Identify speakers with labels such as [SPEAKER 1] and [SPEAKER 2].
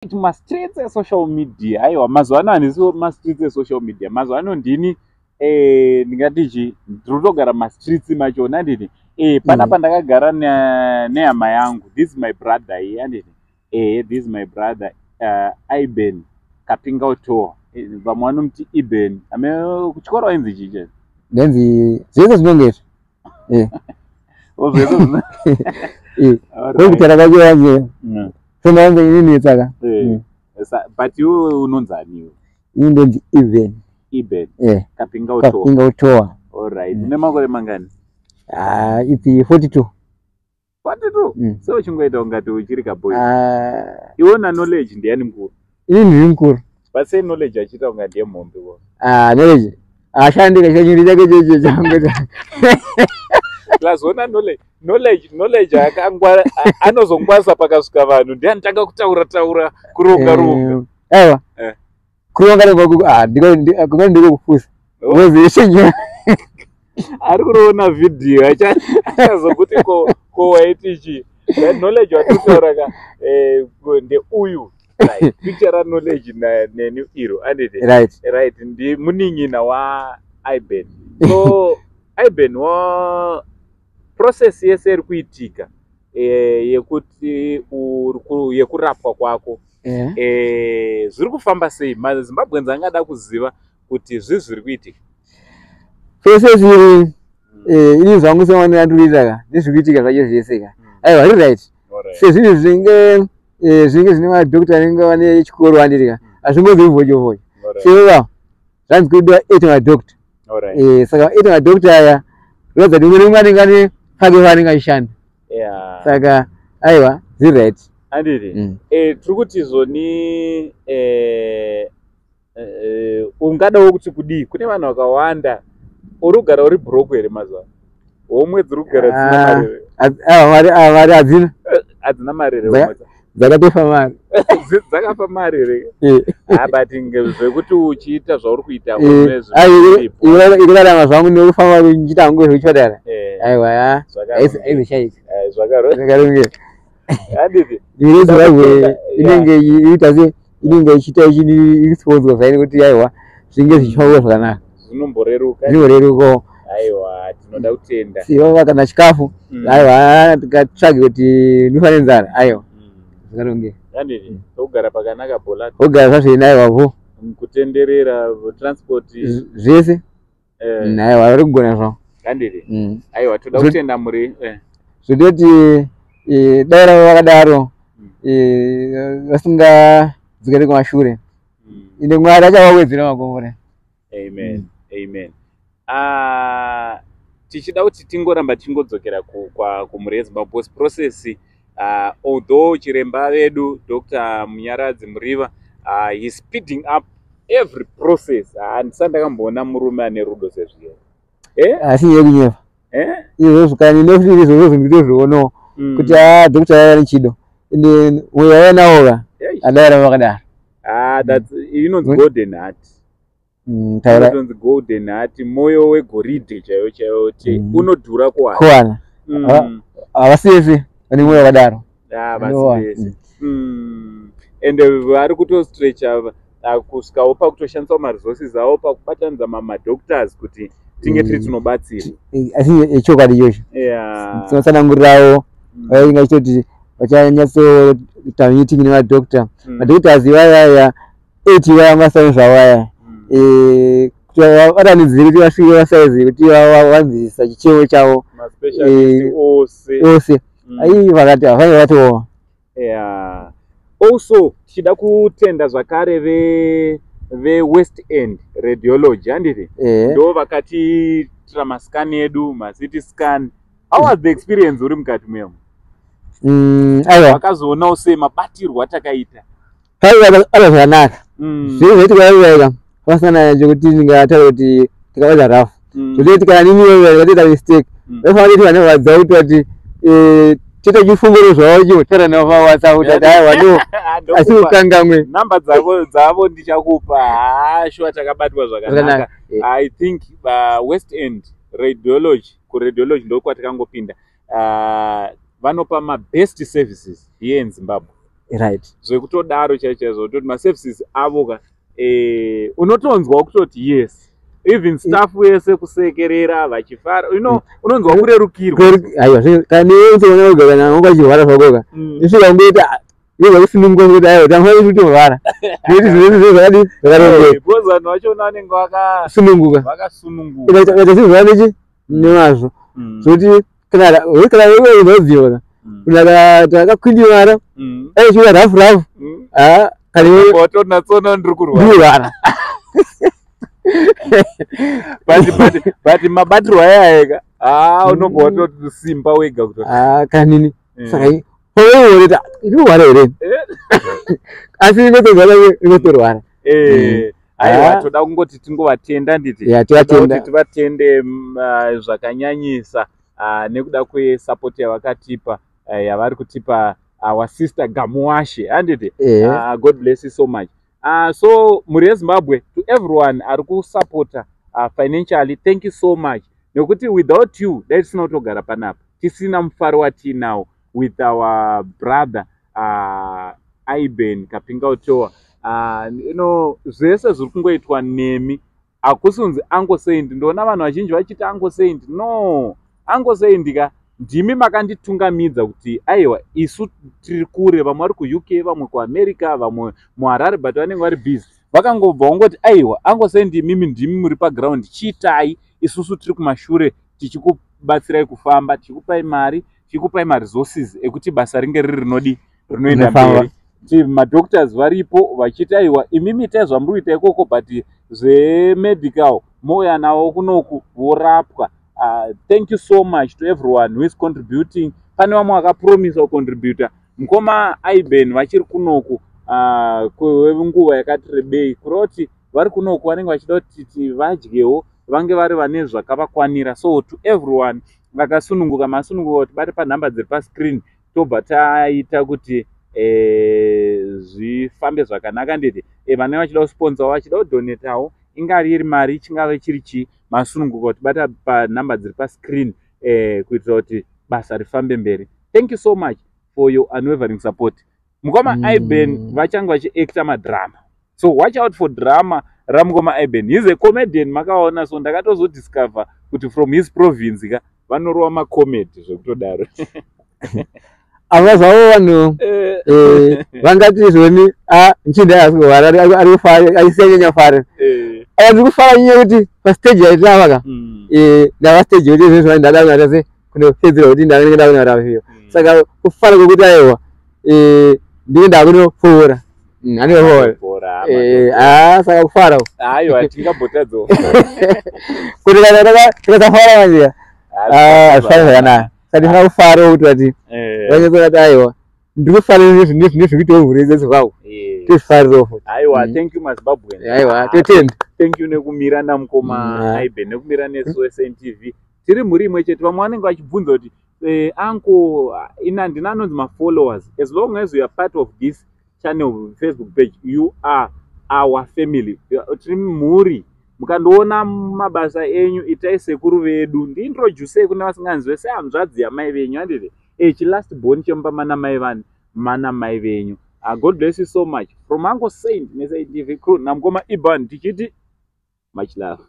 [SPEAKER 1] Mastreets esocial media, aiwa, mazuva ano handisi mastreets esocial media. Mazuva ano ndini ndingati chi ndiri kutogara mastreets machona, handiti? Panapa ndakagara nehama yangu. This is my brother iyi, handiti? This is my brother, Iben Kapingautoa. Vamwe vanomuti Iben. Ame kuchikoro wainzi chii chaizvo?
[SPEAKER 2] Ndenzi zvese zvinonge izvi.
[SPEAKER 1] Oh, zvese
[SPEAKER 2] Kwekutaura kwacho wanje fona yangu inonetsa.
[SPEAKER 1] But iwe unonzani iwe?
[SPEAKER 2] Ini ndonzi Iben.
[SPEAKER 1] Iben
[SPEAKER 2] Eh.
[SPEAKER 1] Kapingautoa.
[SPEAKER 2] Kapingautoa.
[SPEAKER 1] Alright. Une makore mangani?
[SPEAKER 2] Ah, it's 42.
[SPEAKER 1] 42?
[SPEAKER 2] Mm.
[SPEAKER 1] So uchingoita ungati uchiri kaboy.
[SPEAKER 2] Ah,
[SPEAKER 1] Iwe na Knowledge ndiani mukuru?
[SPEAKER 2] Ini ndiri mukuru.
[SPEAKER 1] But sei Knowledge achiita kunga ndiye muhombe wo?
[SPEAKER 2] Ah, Knowledge. Ashandi kachanyuri chake cheche changu.
[SPEAKER 1] Plus ona Knowledge akangwara, anozongwarisa pakasvika vanhu. Ndiani tanga kutaura taura, kuronga ronga.
[SPEAKER 2] Aiwa. Kuronga ronga ah ndiko kumene ndiko kufusa.
[SPEAKER 1] Oh.
[SPEAKER 2] Wezeshe.
[SPEAKER 1] Ari kuroona vhidhiyo achazokuti ko waiti chi? Then Knowledge watitaura ka ndeuyu. Right. Picture ra Knowledge na neni iro, anditi?
[SPEAKER 2] Right.
[SPEAKER 1] Right, ndi munin'ina wa Iben. So Iben, wa process yese iri kuitika yekuti yekurapwa kwako, zviri kufamba sei? MaZimbabweans angada kuziva kuti zvii zviri kuitika.
[SPEAKER 2] Zvese zviri ini zvangu semaonero andiri ka ndezviri kuitika zvacho zvese ka. Aiwa, ri right. Sezvinhu zvinenge zvine madhokota anenge vane chikoro, anditi ka, hazvingozi vocho vocho. Seva zvanzi kudiwa eight madhokota. Saka eight madhokota aya kuratidza kuti umwe neumwe anenge ane pake paanenge achishanda. Saka aiwa, zviri right.
[SPEAKER 1] Anditi?
[SPEAKER 2] Mm.
[SPEAKER 1] Tiri kuti zvoni ungadawo kuti kudii kune vanhu vakawanda? Uri kugara uri broke here mazuva ano? Homwe dziri kugara dzisina
[SPEAKER 2] Ah.
[SPEAKER 1] mari here?
[SPEAKER 2] Aiwa, mari, ah, mari hadzina.
[SPEAKER 1] Hadzina mari here homwe?
[SPEAKER 2] Dzakatofa mari.
[SPEAKER 1] Dzakafa mari here?
[SPEAKER 2] Eh.
[SPEAKER 1] Ah, but zvekuti uchiita zvauri kuita
[SPEAKER 2] Eh,
[SPEAKER 1] zviripo.
[SPEAKER 2] Ikurarama zvangu nekufamba ndichiita hangu zvekuchipatara. Aiwa, haizoshaiki. Zvakarongeka.
[SPEAKER 1] Handiti?
[SPEAKER 2] Mhuri yeZimbabwe inenge iita se inenge ichiita ichisponswa zvaine kuti aiwa, zvinge zvichifamba zvakanaka.
[SPEAKER 1] Zvinomboreruka.
[SPEAKER 2] Zvinorerukawo.
[SPEAKER 1] Aiwa, tinoda kutenda.
[SPEAKER 2] Sivava kana chikafu, aiwa, tikatsvage kuti ndifa nenzara, aiwa, zvakarongeka.
[SPEAKER 1] Handiti tokugara pakanaka bhola?
[SPEAKER 2] Ogara zvazvene, aiwa vo.
[SPEAKER 1] Kutenderera, transport?
[SPEAKER 2] Zvese. Aiwa, vari kugona zvavo.
[SPEAKER 1] Handiti? Aiwa, toda kutenda muri
[SPEAKER 2] Zvototi dai ravo vakadaro, vasingadzokeri kumashure, ende Mwari achavawedzera makomborero.
[SPEAKER 1] Amen, amen. Ah, tichida kuti tingoramba tichingodzokera kumhuri yeZimbabwe because process, although chiremba vedu Dr Munyaradzi Muriva, he speeding up every process. Handisati ndakamboona murume ane rudo sezviye, eh?
[SPEAKER 2] Asi yekunyepa. Izvozvo kana nefiri izvozvo ndinotozvionawo kuti a dhokota vaiva nechido, ende uyo vaiva nawoka. Adai ravo vakadaro.
[SPEAKER 1] Ah, that's inonzi golden heart.
[SPEAKER 2] Taura.
[SPEAKER 1] Inonzi golden heart, moyo wegoridhe chaiwo chaiwo ti unodhura kuwana.
[SPEAKER 2] Kuwana. Havasi vese vane mwoyo wakadaro.
[SPEAKER 1] Ah,
[SPEAKER 2] Vanowana.
[SPEAKER 1] vasi vese. Ende vari kutostretcha kusvikawo pakutoshandisawo maresources avo pakubatanidza madoctors kuti tinge tiri tinobatsira.
[SPEAKER 2] Asi ichokwadi ichocho. Tinotsanangurirawo, vainge vachitoti vachanyatsoita meeting nemadoctor. Madoctors ivayaya eight ivaya masai zvavo aya, kuti vabatanidzire kuti vasvike vasaizi kuti vanzwisisa chichevo chavo.
[SPEAKER 1] Maspecialist ose.
[SPEAKER 2] Ose. Ai, vakati havai vatooma.
[SPEAKER 1] Yeah. Also tichida kutenda zvakare veWest End Radiology, handiti?
[SPEAKER 2] Eh.
[SPEAKER 1] Ndo vakatiitira mascan edu, maCT scan. How was the experience uri mukati memo?
[SPEAKER 2] Aiwa.
[SPEAKER 1] Vakazoonawo sei mabatirwo atakaita?
[SPEAKER 2] Paiva ava zvakanaka. Zviro zvaitika vaivaika pasina chekuti ndingataura kuti tikabata rafu. Zvototi kana nini ndikatoita mistake, vaifanira kuti vane kuti vati toita chifunguro zvavo chinotaura navo paWhatsApp kuti ati aiwa no, asi
[SPEAKER 1] Ndokupa
[SPEAKER 2] ukangamwe.
[SPEAKER 1] Namba dzavo ndichakupa. Haa, shuwa takabatwa zvakanaka.
[SPEAKER 2] Zvakanaka.
[SPEAKER 1] I think West End Radiology, kuradiology ndokwatakangopinda, vanopa mabest services here in Zimbabwe. Zvekutodaro chaizvo chaizvo, kutoti maservices avo ka, unotonzwa kutoti yes, even staff yese kusekerera vachifara, unonzwa kurerukirwa.
[SPEAKER 2] Aiwa, kana iwe uga kana ungachirwara zvakoka, isvika kungoita iwe kusununguka kuti aiwa, tangwa kutorwara nekuti zvinhu zvakadii, zvakarongeka.
[SPEAKER 1] Because vanhu vachona vanenge
[SPEAKER 2] sununguka.
[SPEAKER 1] Vakasununguka.
[SPEAKER 2] Ukaita zvinhu zvanechi nemazvo, zvokuti kana iwe unodziwa kana takakwindimara, aichiuya rafu rafu, kana iwe
[SPEAKER 1] Watonatsona ndiri kurwara.
[SPEAKER 2] Ndirwara.
[SPEAKER 1] But mabatirwo aya eka, unobva watosimba wega kutoti
[SPEAKER 2] Kanini saka pauoreta ndikurwara here, asi ingotorwara, ingotorwara.
[SPEAKER 1] Aiwa, toda kungoti tingovatenda, nditi
[SPEAKER 2] Ya,
[SPEAKER 1] toda
[SPEAKER 2] tivatenda.
[SPEAKER 1] kuti tivatende zvakanyanyisa nekuda kwesupport yavakatipa, yavari kutipa our sister Gamuwashe, handiti? God bless you so much. So mhuri yeZimbabwe, to everyone ari kusapota financially, thank you so much, nekuti without you dai tisina kutogara panapa, tisina mufaro watiinawo with our brother Iben Kapingautoa. Zvese zviri kungoitwa nemi, hakusi kunzi Uncle Saint. Ndoona vanhu vazhinji vachiti Uncle Saint. No, Uncle Saint ka, ndimi makanditungamidza kuti aiwa, isu tiri kure, vamwe vari kuUK, vamwe kuAmerica, vamwe muHarare, but vanenge vari busy. Vakangobva vangoti aiwa, Uncle Saint, imimi ndimi muri paground, chiitai, isusu tiri kumashure tichikubatsirai kufamba, tichikupai mari, tichikupai maresources ekuti basa ringe riri rinodi rinoenda
[SPEAKER 2] Rinofamba.
[SPEAKER 1] mberi. Ti madoctors varipo vachiti aiwa, imimi itai zvamuri kuita ikoko, but zvemedical mouya navo kunoku vorapwa. Thank you so much to everyone who is contributing. Pane vamwe vakapromisa kucontributa, mukoma Iben vachiri kunoku kwenguva yakati rebei, kureva kuti vari kunoku vanenge vachida kuti vadyewo, vange vari vane zvakavakwanira. So to everyone vakasununguka, masununguka kuti bate panhamba dziri pascreen, tobva taita kuti zvifambe zvakanaka, nditi vanenge vachida kusponsawo, vachida kudonatawo, ingari iri mari, chingave chiri chii, masununguka kuti bata panhamba dziri pascreen kuitira kuti basa rifambe mberi. Thank you so much for your unwavering support. Mukoma Iben vachange vachiacta madrama, so watch out for drama ramukoma Iben. He's a comedian, makaona. So ndakatozodiscover kuti from his province ka vanorova macomedy zvekutodaro.
[SPEAKER 2] Ava zvavo vanhu vangati zvoni a nchinda asi kurwara, ari kufara, aisiyanyanya fara. Aya ndiri kufara nyaya yekuti pastage yatinava ka, ndava stage yekuti izvezvi ndada kunata se kunopedzera kuti ndanenge ndakunorapiwa. Saka kufara kwekuti aiwa, ndinge ndakunopfuura, andinopfuura.
[SPEAKER 1] Bhora.
[SPEAKER 2] Saka kufara uku.
[SPEAKER 1] Aiwa, tingambotadzawo.
[SPEAKER 2] Kuti kana tikasafara manje, hazvifari zvakanaka. Saka ndifana kufara kuti vati vanyatsorati aiwa, ndiri kufara nezvekuitawo mhuri zvavo, tozvifarirawo futi.
[SPEAKER 1] Aiwa, thank you, maZimbabwean.
[SPEAKER 2] Aiwa, totenda.
[SPEAKER 1] Thank you nekumira namukoma Iben, nekumira nesu SNTV, tiri mhuri imwe chete. Vamwe vanenge vachibvunza kuti uncle ina ndina anonzi mafollowers. As long as you are part of this channel, Facebook page, you are our family. Tiri mhuri. Mukandoona mabasa enyu, itai sekuru vedu, ndiintroducei kune vasinganzwe sehanzvadzi yamai venyu, handiti? Chilast born chemumba mana mai vani, mana mai venyu. God bless you so much from Uncle Saint neSaint TV crew namukoma Iban, tichiti much love.